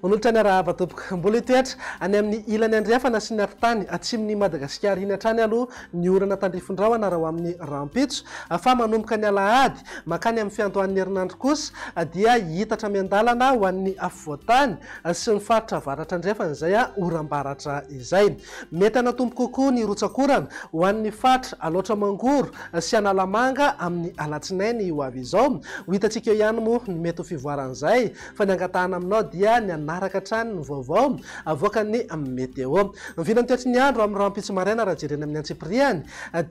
Manolotra ny arahaba tompoko. Mbola hitoetra any amin'ny ilany andrefana sy ny atitany atsimon'i Madagasikara iny hatrany aloha ny orana tandrifin-drahona raha ho amin'ny rahampitso fa manomboka ny alahady mankany amin'ny fiandohan'ny herinandro kosa dia hiitatra miandalana ho an'ny afovoantany sy ny faritra avaratra andrefana izay oram-baratra izay. Mety hanatombo kokoa ny rotsak'orana ho an'ny faritra Alaotra Mangoro sy Analamanga amin'ny alatsinainy ho avy izao. Ho hitantsika eo ihany moa ny mety ho fivoaran'izay fa ny angatahana aminao dia ny hanaraka hatrany ny vaovao avoakan'ny Météo. Ny vinan'ny toetry ny andro amin'ny rahampitso maraina raha jerena amin'ny antsipiriany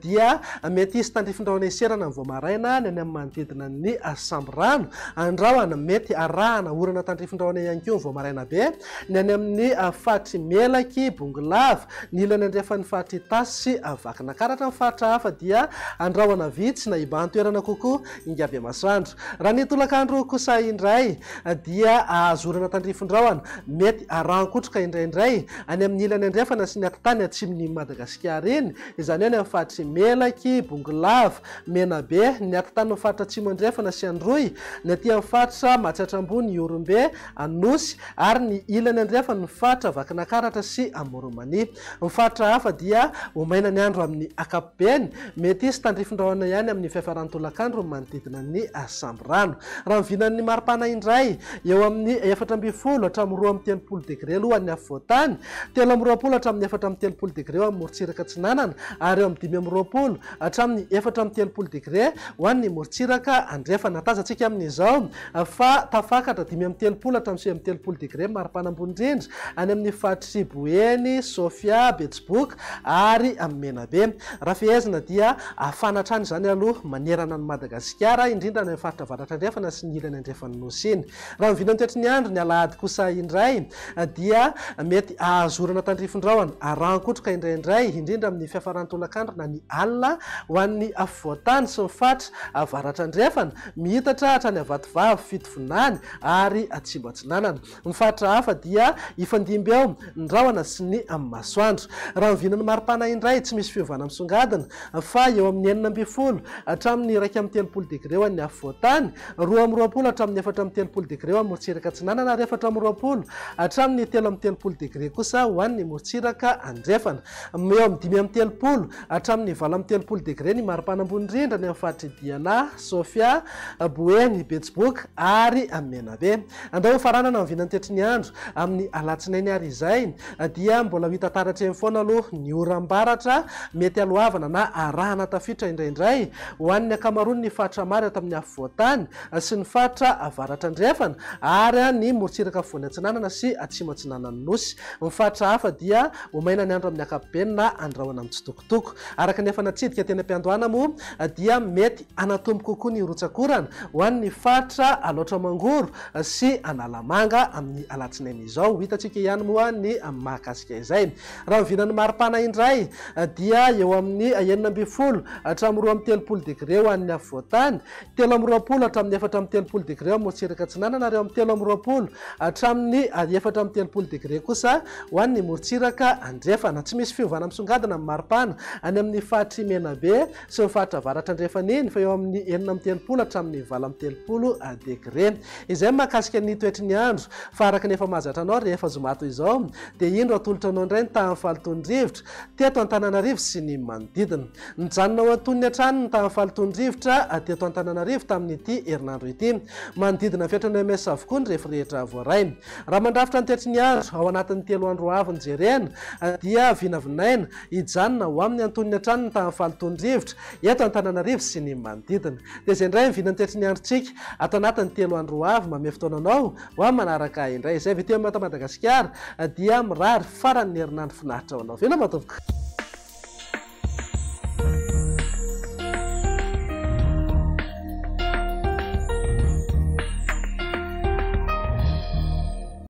dia mety hisy tandrifin-drahona hiserana ny vao maraina ny any amin'ny manodidina ny Sambirano. Andrahona mety arahana orana tandrifin-drahona ihany koa ny vao maraina be ny any amin'ny faritr'i Melaky, Bongolava, ny ilany andrefan'ny faritr'i Itasy sy Vakinakaratra. Ny faritra hafa dia andrahona vitsy na hibahan-toerana kokoa Ingabemasoandro. Raha ny tolakandro kosa indray dia azo orana tandrifin-drahona, mety arahan-kotroka indraindray any amin'ny ilany andrefana sy ny atitany atsimon'i Madagasikara iny, izany hoe any amin'ny faritr'i Melaky, Bongolava, Menabe, ny atitanin'ny faritra Atsimo Andrefana sy Androy, ny aty amin'ny faritra Matsiatra Ambony, Ihorombe, Anosy ary ny ilany andrefan'ny faritra Vakinakaratra sy Amoronmania. Ny faritra hafa dia ho maina ny andro amin'ny ankapobeny, mety hisy tandrifin-drahona ihany amin'ny fiafaran'ny tolakandro manodidina ny Sambirano. Raha ny vinan'ny maripana indray, eo amin'ny 14 hatramin'ny 32 degre aloha ny afovoan-tany, 23 hatramin'ny 34 degre eo amin'ny morontsiraka atsinanana ary eo amin'ny 25 hatramin'ny 34 degre ho an'ny morontsiraka andrefana. Tazantsika amin'izao fa tafakatra 35 hatramin'ny 39 degre ny maripana ambony indrindra any amin'ny faritr'i Boeny, Sofia, Betsiboka ary Menabe. Raha fehezina dia hafana hatrany izany aloha manerana an'i Madagasikara, indrindra any amin'ny faritra avaratra andrefana sy ny ilany andrefan'ny Nosy iny. Raha ny vinan'ny toetry ny andro ny alahady kosa indray dia mety hahazo orana tandrifin-drahona arahan-kotroka indraindray, indrindra amin'ny fiafaran'ny tolakandro na ny alina ho an'ny afovoan-tany sy ny faritra avaratra andrefana, miitatra hatrany Vatovavy, Fitovinany ary Atsimo Atsinanana. Ny faritra hafa dia hifandimby eo ny rahona sy ny masoandro. Raha ny vinan'ny maripana indray, tsy misy fiovana misongadina fa eo amin'ny 16 hatramin'ny 31 degre ho an'ny afovoan-tany, 22 hatramin'ny 34 degre ho an'ny morontsiraka atsinanana ary 24 hatramin'ny 33 degre kosa ho an'ny morontsiraka andrefana. Eo amin'ny 35 hatramin'ny 38 degre ny maripana ambony indrindra any amin'ny faritr'i Diana, Sofia, Boeny, Betsiboka ary Menabe. Andao hofaranana ny vinantetry ny andro amin'ny alatsinainy ary izay dia mbola ho hita taratra eny foana aloha ny oram-baratra mety haloavana na arahana tafiotra indraindray ho an'ny ankamaroan'ny faritra maro eto amin'ny afovoan-tany sy ny faritra avaratra andrefana ary ny morontsiraka afovoany atsinanana sy atsimo atsinanan'ny Nosy. Ny faritra hafa dia ho maina ny andro amin'ny ankapobeny na andrahona mitsitokotoko. Araka ny efa natsidika teny am-piandohana moa dia mety hanatombo kokoa ny rotsak'orana ho an'ny faritra Alaotra Mangoro sy Analamanga amin'ny alatsinainy izao. Ho hitantsika ihany moa ny mahakasika izay. Raha ny vinan'ny maripana indray dia eo amin'ny 16 hatramin'ny 32 degre ho an'ny afovoan-tany, 23 hatramin'ny 34 degre ao morontsiraka atsinanana ary eo amin'ny 23 hatramin'ny 34 degre kosa ho an'ny morontsiraka andrefana. Tsy misy fiovana misongadina ny maripana any amin'ny faritr'i Menabe sy ny faritra avaratra andrefana iny fa eo amin'ny 36 hatramin'ny 38 degre. Izay ny mahakasika ny toetry ny andro fa araka ny efa mahazatra anao rehefa zoma toy izao dia indro atolotra anao indray ny tahan'ny fahalotoan'ny rivotra teto Antananarivo sy ny manodidina. Nijanona ho antonony hatrany ny tahan'ny fahalotoan'ny rivotra teto Antananarivo tamin'ity herinandro ity. Manodidina ny fetran'ny OMS avokoa ny refy rehetra voaray. Raha mandrafitra ny toetry ny andro ao anatin'ny telo andro ho avy ny jerena dia vinavinaina hijanona ho amin'ny antonony hatrany ny tahan'ny fahalotoan'ny rivotra eto Antananarivo sy ny manodidina. Dia izay indray ny vinan'ny toetry ny androntsika ato anatin'ny telo andro ho avy. Mamehy fotoana anao ho amin'ny manaraka indray. Izay avy ety amin'ny Mata Madagasikara dia mirary faran'ny herinandro finaritra ho anao. Veloma tompoko.